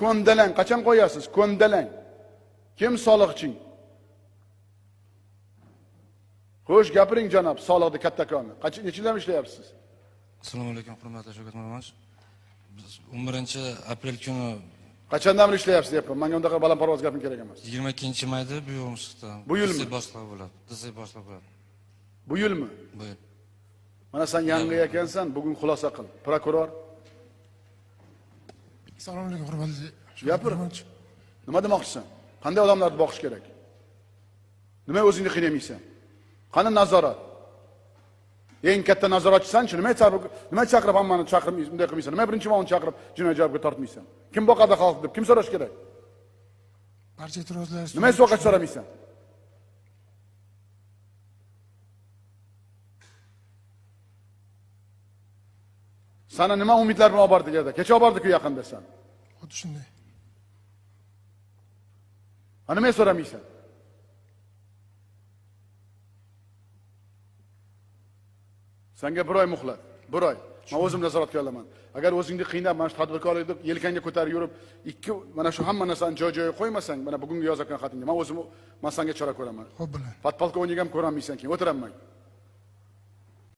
Ko'ndalang qachon qo'yasiz? Ko'ndalang. Kim soliqching? Xo'sh, gapiring janob, soliqni kattakonni. Qancha necha yildan ishlayapsiz? Assalomu alaykum, hurmatli Shavkat Miromonovich. Biz 11 aprel kuni. Qachondan beri ishlayapsiz deyapman. Menga undaqa balandparvoz gaping kerak emas. 22 mayda bu yo'l. Bu yilmi? DZ boshlig'i bo'ladi. DZ boshlig'i bo'ladi. Bu yilmi? Bu yil. Mana sen yangi ekansan, bugun xulosa qil. Prokuror, Assalomu alaykum, hurmatli Shavkat Gapir. Miromonovich. Nima demoqchisan? Qanday odamlarni boqish kerak? Nima o'zingni qiynamaysan? Qani nazorat? Eng katta nazoratchisan-chi, nima chaqirib, nima chaqirib hammani chaqirib bunday qilmaysan? Nima birinchi muovin chaqirib jinoiy javobga tortmaysan? Kim boqadi xalq deb kim so'rash kerak? Barcha e'tirozlar Nima so'qach so'ramaysan? Sana nima umidlar bilan olib bordik yerda? Kecha olib bordik-ku yaqinda san. Xuddi shunday. Ha, nima so'ramaysan? Sanga bir oy muhlat. Bir oy. Men o'zim nazoratga olaman. Agar o'zingni qiynab, mana shu tadbirkorlikni yelkangga ko'tarib yurib, ikki mana shu hamma narsani joy-joyiga qo'ymasang, mana bugungi yozayotgan xatingga, men o'zim, men senga chora ko'raman. Xo'p, bilan. Podpolkovnik ham ko'rolmaysan keyin, o'tiraman.